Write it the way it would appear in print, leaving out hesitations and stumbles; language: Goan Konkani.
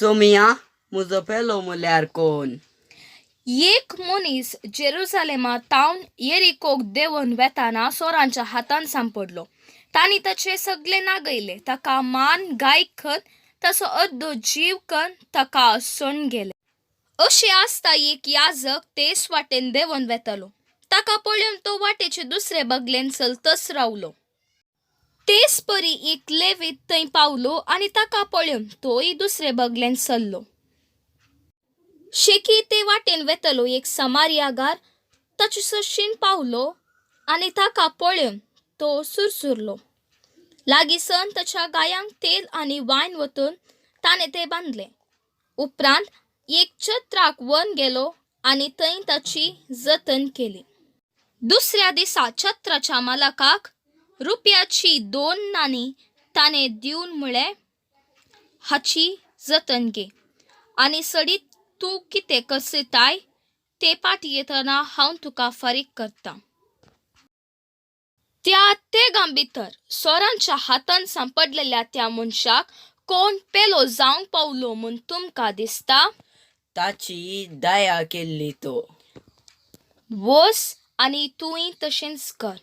सोमिया, म्हजो पेलो म्हळ्यार कोण? एक मनीस जेरुजालेमा तावन येरिकोक देंवन वेताना चोरांच्या हातान सांपडलो. तांणी ताचें सगलें नागयलें, ताका मान गाय कन्न ताचो अर्दो जीव कन्न ताका सोडून गेले. अशें आसता एक याजक तेच वाटेन देंवन वेतालो. ताका पळोवन तो वाटेचे दुसरे बगलेन चलतच रावलो. तेच परी एक लेवीत थंय पावलो आनी ताका पळोवन तोय दुसरे बगलेन सरलो. शेकी ते वाटेन वेतलो एक समारियागार ताचे सरशीन पावलो आनी ताका पळोवन तो सुरसुरलो. लागींसन ताच्या गायांक तेल आनी वायन वतून ताणें तें बांदलें. उपरांत एक छत्राक व्हरून गेलो आनी थंय ताची जतन केली. दुसऱ्या दिसा छत्राच्या मालकाक रुपयाची 2 नाणीं ताणें दिवन म्हळें, हाची जतन घे आनी सडीत तूं कितें कसताय तें फाटीं येतना हांव तुका फारीक करतां. त्या तेगां भितर चोरांच्या हातान सांपडलेल्या त्या मनशाक कोण पेलो जावंक पावलो म्हूण तुमकां दिसता? ताची दया केल्ली तो. वस आनी तूंय तशेंच कर.